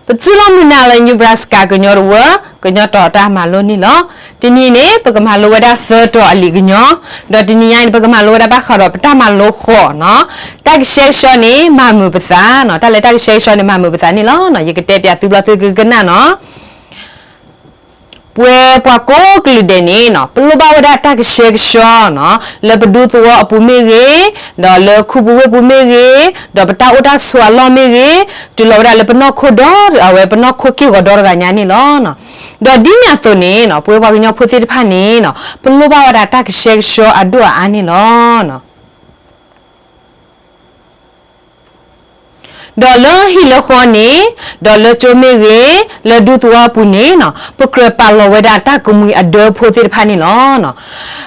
ပတူၢ်လိာ်မုာ်နၤလၢ Nebraska ကညီတဝၢ ကညီတီၤတၢ်မၤလိန့ၣ်လီၤ. တနံၤအံၤန့ၣ် ပကမၤလိဝဲဒၣ်သၢတီၤအလံာ်ကညီ, ဒီးတနံၤညါအံၤန့ၣ် ပကမၤလိဝဲဒၣ်ဘၣ်ဃးဒီးပတၢ်မၤလိဃီၤနီၤ. တၢ်ကဆှဲကဆှီန့ၣ် မၤမုာ်ပသးနီၤ. တၢ်လၢတၢ်ကဆှဲကဆှီန့ၣ် မၤမုာ်ပသးန့ၣ်လီၤ. ယကတဲပၠးသုဘျီသုကကနၣ်နီၤ. ပဝဲပှၤကိးကလုာ်ဒဲးန့ၣ်နီၤ ပလိၣ်ဘၣ်ဝဲဒၣ်တၢ်ကဆှဲကဆှီနီၤ, လၢပဒူသဝီအပူၤမ့ၢ်ဂ့ၤ, ဒီးလၢခူပူၤဝ့ၢ်ပူၤမ့ၢ်ဂ့ၤ, ဒီးပတၢ်အိၣ်တၢ်ဆိးအလီၢ်မ့ၢ်ဂ့ၤ, တုၤလီၤဝဲဒၣ်လၢပနီၢ်ခိဒီတဂၤ အဝဲပနီၢ်ခိက့ၢ်ဂီၤဒီတဂၤညါန့ၣ်လီၤ. ဒီးဒ်န့ၣ်အသိးန့ၣ်နီၤ ပဝဲပှၤကညီဖိသ့ၣ်တဖၣ်န့ၣ်နီၤ ပလိၣ်ဘၣ်ဝဲဒၣ်တၢ်ကဆှဲကဆှီအဒိၣ်အအါန့ၣ်လီၤ. ဒီးလၢဟံၣ်လၢဃီန့ၣ်, ဒီးလၢကၠိမ့ၢ်ဂ့ၤ, လၢဒူသဝီအပူၤန့ၣ်နီၤ ပကြၢးပာ်လီၤဝဲဒၣ်တၢ်ကမှံၤအဒၢဖိသ့ၣ်တဖၣ်န့ၣ်လီၤ.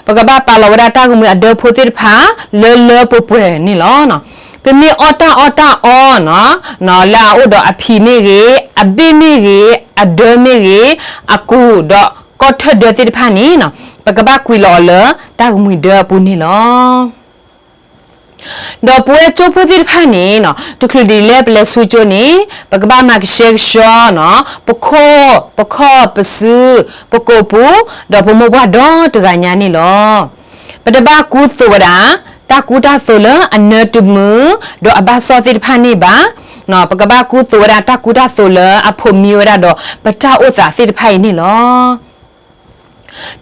ပကဘၣ်ပာ်လီၤဝဲဒၣ်တၢ်ကမှံၤအဒၢဖိသ့ၣ်တဖၣ် လၢလၢပှဲၤပှဲၤန့ၣ်လီၤ. ပမ့ၢ်အီၣ်တၢ်အီၣ်တၢ်အီနီၤ, လၢအအိၣ်ဒီးအဖံးမ့ၢ်ဂ့ၤ, အဘ့ၣ်မ့ၢ်ဂ့ၤ, အဒၢမ့ၢ်ဂ့ၤ, အကူးဒီးကီၢ်ထၢၣ်ဒၢသ့ၣ်တဖၣ်န့ၣ်နီၤ ပကဘၣ်ကွံာ်လီၤအီၤလၢတၢ်ကမှံၤဒၢအပူၤန့ၣ်လီၤ. ဒီးပဝဲကၠိဖိသ့ၣ်တဖၣ်န့ၣ်နီၤ တချုးဒ်လဲၣ်ပလဲၤဆူကၠိန့ၣ် ပကဘၣ်မၤကဆှဲကဆှီနီၤ ပခိၣ်, ပခီၣ်, ပစု, ပကိာ်ပူၤ, ဒီးပမိၢ်ပှၢ်ဒီတဂၤညါန့ၣ်လီၤ. ပတဘၣ်ကူသိးဝဲဒၣ် တၢ်ကူတၢ်သိးလၢအနၢတမုာ် ဒီးအဘၣ်စီၣ်သ့ၣ်တဖၣ်န့ၣ်ဘၣ်. ပကဘၣ်ကူသိးဝဲဒၣ်တၢ်ကူတၢ်သိးလၢအဖိးမံဝဲဒၣ်ဒီး ပတၢ်အိၣ်သးသ့ၣ်တဖၣ်အံၤန့ၣ်လီၤ.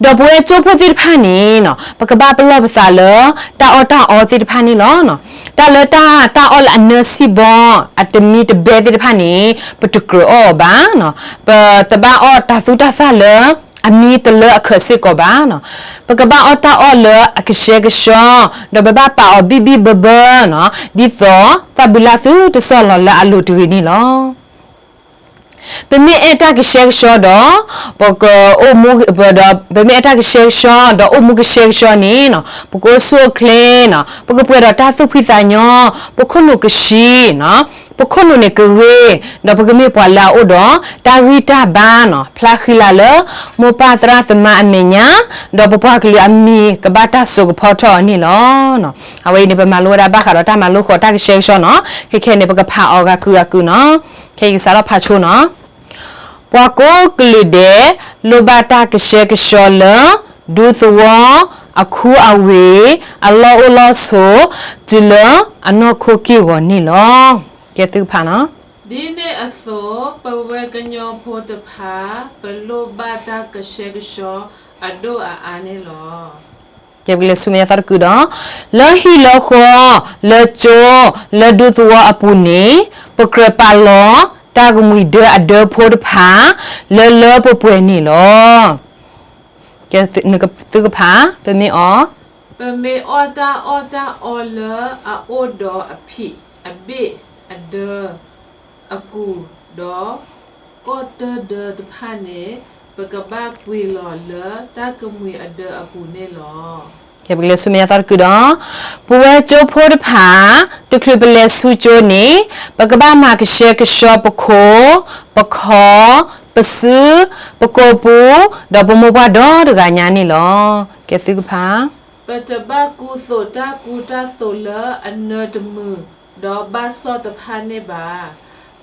ဒီးပဝဲကၠိဖိသ့ၣ်တဖၣ်န့ၣ်နီၤ ပကဘၣ်ပလီၢ်ပသးလၢ တၢ်အီၣ်တၢ်အီသ့ၣ်တဖၣ်န့ၣ်လီၤ. တၢ်လၢတၢ်, တၢ်အီၣ်လၢအနၢဆံၣ်ဘီ အတမံတဘဲသ့ၣ်တဖၣ်န့ၣ် ပတကြၢးအီၣ်အီၤဘၣ်. ပတဘၣ်အီၣ်တၤသူၣ်တၤသၣ်လၢ အမံတလၢအခၢးစ့ၢ်ကီးဘၣ်. ပကဘၣ်အီၣ်တၢ်အီၣ်လၢအကဆှဲကဆှီ, ဒီးပဘၣ်ပာ်အီၤဘံၣ်ဘံၣ်ဘၢဘၢနီၤ, ဒ်သိးသၣ်ဘုလၢ်သုတစီၢ်လီၤလၢအလိၤတဂ့ၤန့ၣ်လီၤ. ပမ့ၢ်အဲၣ်တၢ်ကဆှဲကဆှီဒီး, ပက, ပမ့ၢ်အဲၣ်တၢ်ကဆှဲကဆှီ ဒီးအိၣ်မူကဆှဲကဆှီန့ၣ်နီၤ ပကအိၣ်ဆူၣ်အိၣ်ချ့နီၤ, ပကပှဲၤဒီးတၢ်သူၣ်ဖှံသးညီ, ပခိၣ်နူာ်ကဆှီနီၤ, ပခိၣ်နူာ်န့ၣ်ကဂ့ၤ, ဒီးပကမ့ၢ်ပှၤလၢအအိၣ်ဒီးတၢ်ဂံၢ်တၢ်ဘါနီၤ, ဖျါဃံလၤလၢ မိၢ်ပၢ်သရၣ်သမါအမဲာ်ညါ, ဒီးပပှၤကလုာ်အမံၤကဘၣ်တၢ်စိာ်ကဖီထီၣ်အီၤန့ၣ်လီၤ. အဝဲအံၤန့ၣ် ပမၤလိဝဲဒၣ်ဘၣ်ဃးဒီးတၢ်မၤလိဃီၤတၢ်ကဆှဲကဆှီနီၤ, ခဲခဲန့ၣ် ပကဖးအီၤဂၤကုာ်ဂၤကုာ်နီၤ, ခဲအံၤကစးထီၣ်ဖးဆိနီၤ. ပှၤကိးကလုာ်ဒဲး လိၣ်ဘၣ်တၢ်ကဆှဲကဆှီလၢ ဒူသဝီ, အခူအဝ့ၢ်, အလီၢ်အိၣ်လီၢ်ဆိး, တုၤလၢအနီၢ်ခိက့ၢ်ဂီၤန့ၣ်လီၤ. ကဲသုကဖးနီၤ. ဒ်န့ၣ်အသိး ပဝဲကညီဖိတဖၣ် ပလိၣ်ဘၣ်တၢ်ကဆှဲကဆှီအဒိၣ်အအါန့ၣ်လီၤ. ကဲပကလဲၤဆူမဲာ်ညါသီတကုာ်ဒီး, လၢဟံၣ်လၢဃီ, လၢကၠိ, လၢဒူသဝီအပူၤန့ၣ်, ပကြၢးပာ်လီၤ တၢ်ကမှံၤဒၢအဒၢဖိတဖၣ် လၢလၢပှဲၤပှဲၤန့ၣ်လီၤ. သုကဖး, ပမ့ၢ်အီၣ်, ပမ့ၢ်အီၣ်တၢ်အီၣ်တၢ်အီလၢအအိၣ်ဒီးအဖံး, အဘ့ၣ်, အဒၢ, အကူး, ဒီးကီၢ်တၢၢ်ဒၢတဖၣ်န့ၣ်, ပကဘၣ်ကွံာ်လီၤလၢတၢ်ကမှံၤအဒၢအပူၤန့ၣ်လီၤ. ကဲပကလဲၤဆူမဲာ်ညါသီတကုာ်ဒီး, ပဝဲကၠိဖိတဖၣ်, တချုးပလဲၤဆူကၠိန့ၣ်, ပကဘၣ်မၤကဆှဲကဆှီပခိၣ်, ပခီၣ်, ပစု, ပကိာ်ပူၤ, ဒီးပမိၢ်ပှၢ်ဒီတဂၤညါန့ၣ်လီၤ. ကဲသုကဖး. ပတဘၣ်ကူသိးတၢ်ကူတၢ်သိးလၢအနၢတမုာ်, ဒီးဘၣ်စီၣ်တဖၣ်န့ၣ်ဘၣ်.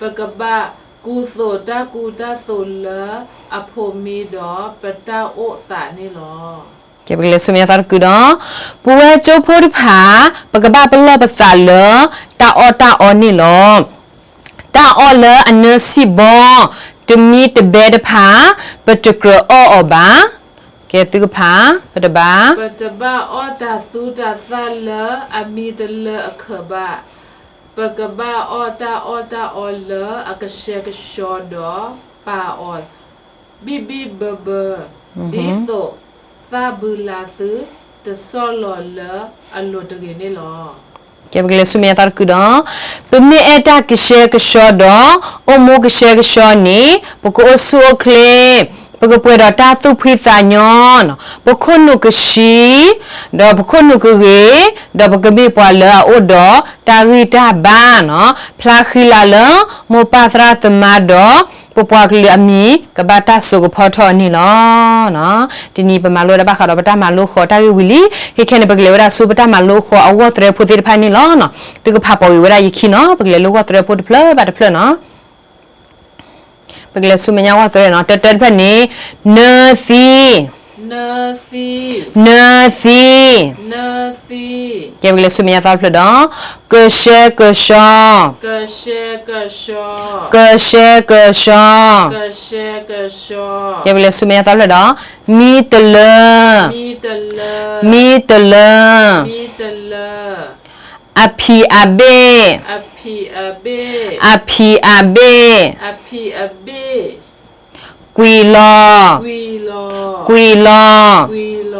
ပကဘၣ်ကူသိးတၢ်ကူတၢ်သိးလၢအဖိးမံဒီးပတၢ်အိၣ်သးန့ၣ်လီၤ. ကဲပကလဲၤဆူမဲာ်ညါသီတကုာ်ဒီး, ပဝဲကၠိဖိတဖၣ်, ပကဘၣ်ပလီၢ်ပသးလၢ တၢ်အီၣ်တၢ်အီန့ၣ်လီၤ. တၢ်အီၣ်လၢအနၢဆံၣ်ဘီ, တမံတဘဲတဖၣ်, ပတကြၢးအီၣ်အီၤဘၣ်. ကဲသုကဖး, ပတဘၣ်, ပတဘၣ်အီၣ်တၤသူတၤသၣ်လၢအမံတလၢအခၢးဘၣ်. ပကဘၣ်အီၣ်တၢ်အီၣ်တၢ်အီလၢအကဆှဲကဆှီဒီးပာ်အီၤ ဘံၣ်ဘံၣ်ဘၢဘၢ, ဒ်သိးသၣ်ဘုလၢ်သုတစီၢ်လီၤလၢအလိၤတဂ့ၤန့ၣ်လီၤ. ကဲပကလဲၤဆူမဲာ်ညါသီတကုာ်ဒီး, ပမ့ၢ်အဲၣ်တၢ်ကဆှဲကဆှီဒီး အိၣ်မူကဆှဲကဆှီန့ၣ်, ပကအိၣ်ဆူၣ်အိၣ်ချ့, ပကပှဲၤဒီးတၢ်သူၣ်ဖှံသးညီ, ပခိၣ်နူာ်ကဆှီ, ဒီးပခိၣ်နူာ်ကဂ့ၤ, ဒီးပကမ့ၢ်ပှၤလၢအအိၣ်ဒီးတၢ်ဂံၢ်တၢ်ဘါနီၤ, ဖျါဃံလၤလၢ မိၢ်ပၢ်သရၣ်သမါဒီး ပပှၤကလုာ်အမံၤ ကဘၣ်တၢ်စိာ်ကဖီထီၣ်အီၤန့ၣ်လီၤ. တနံၤပမၤလိဝဲဒၣ်ဘၣ်ဃးဒီးပတၢ်မၤလိဃီၤတၢ်ဂ့ၢ်ဝံၤလံ, ခဲခဲန့ၣ် ပကလဲၤဝဲဒၣ်ဆူပတၢ်မၤလိဃီၤအဂီၢ်သရဲဖိသ့ၣ်တဖၣ်န့ၣ်လီၤ. သုကဖးပိာ်ဂ့ၤဝဲဒၣ်ယခံနီၤ, ပကလဲၤလိဂီၢ်သရဲဖိတဖျၢၣ်ဘၣ်တဖျၢၣ်နီၤ. ပကလဲၤဆူမဲာ်ညါဝီၢ်သရဲနီၤ, တၢတၢတဖျၢၣ်န့ၣ်, နၢသံ, နၢသံ, ကဲ ပကလဲၤဆူမဲာ်ညါသီတဖျၢၣ်ဒီး, ကဆှဲကဆှီ, ကဆှဲကဆှီ, ကဲ ပကလဲၤဆူမဲာ်ညါသီတဖျၢၣ်ဒီး, မံတလၢ, မံတလၢ, အဖံးအဘ့ၣ်, အဖံးအဘ့ၣ်, ကွံာ်လီၤ, ကွံာ်လီၤ,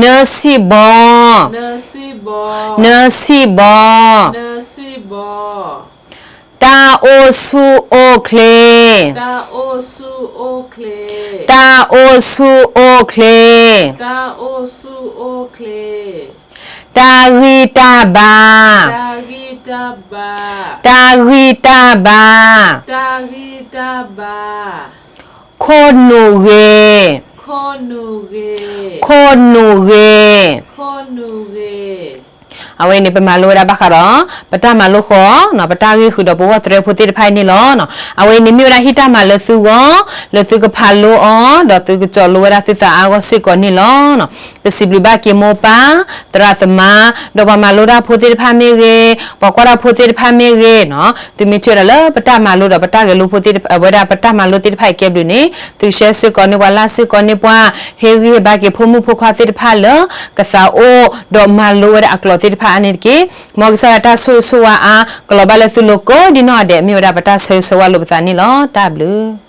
နၢဆံၣ်ဘီ, နၢဆံၣ်ဘီ, တၢ်အိၣ်ဆူၣ်အိၣ်ချ့, တၢ်အိၣ်ဆူၣ်အိၣ်ချ့, တၢ်ဂံၢ်တၢ်ဘါ, တၢ်ဂံၢ်တၢ်ဘါ, ခိၣ်နူာ်ဂ့ၤ, ခိၣ်နူာ်ဂ့ၤ, အဝဲအံၤန့ၣ် ပမၤလိဝဲဒၣ်ဘၣ်ဃးဒီး ပတၢ်မၤလိဃီ, ပတၢ်ဂံၢ်ဃုာ်ဒီးပဝီၢ်သရဲဖိသ့ၣ်တဖၣ်အံၤန့ၣ်လီၤ. အဝဲအံၤန့ၣ်မ့ၢ်ဝဲဒၣ်ဟံၣ်တၢ်မၤလၢသုဂီၢ်, လၢသုကဖးလိအီၤ, ဒီးသုကစီၤလိဝဲဒၣ်သုသးအါဂီၢ်စ့ၢ်ကီးန့ၣ်လီၤ. ပစံးဘျုးဘၣ်က့ၤမိၢ်ပၢ်, သရၣ်သမါ, ဒီးပှၤမၤလိတၢ်ဖိသ့ၣ်တဖၣ်မ့ၢ်ဂ့ၤ, ပှၤကွၢ်တၢ်ဖိသ့ၣ်တဖၣ်မ့ၢ်ဂ့ၤနီၤ, သုမ့ၢ်ထံၣ်ဝဲဒၣ်လၢပတၢ်မၤလိဒီးပတၢ်ဂဲၤလိဖိသ့ၣ်တဖၣ်, ဝဲဒၣ်ပတၢ်မၤလိသ့ၣ်တဖၣ်အံၤကဲဘျုးန့ၣ်, သုကshareစ့ၢ်ကီးန့ၢ်ပှၤ, likeစ့ၢ်ကီးန့ၢ်ပှၤ, ဟ့ၣ်ဂံၢ်ဟ့ၣ်ဘါက့ၤဖိမုၣ်ဖိခွါသ့ၣ်တဖၣ်လၢ ကသးအိၣ်ဒီးမၤလိဝဲဒၣ်အကျိာ်သ့ၣ်တဖၣ်အါန့ၣ်တက့ၢ်. မ်ကစၢ်ယွၤတၢ်ဆိၣ်ဂ့ၤဆိၣ်ဝါအါကလီၤဘၣ်လၢသုလိၤကိးဒံနီၢ်ဒဲး မ့ၢ်ဝဲဒၣ်ပတၢ်ဆၢဂ့ၤဆၢဝါလိာ်ပသးန့ၣ်လီၤ. တၢ်ဘျုး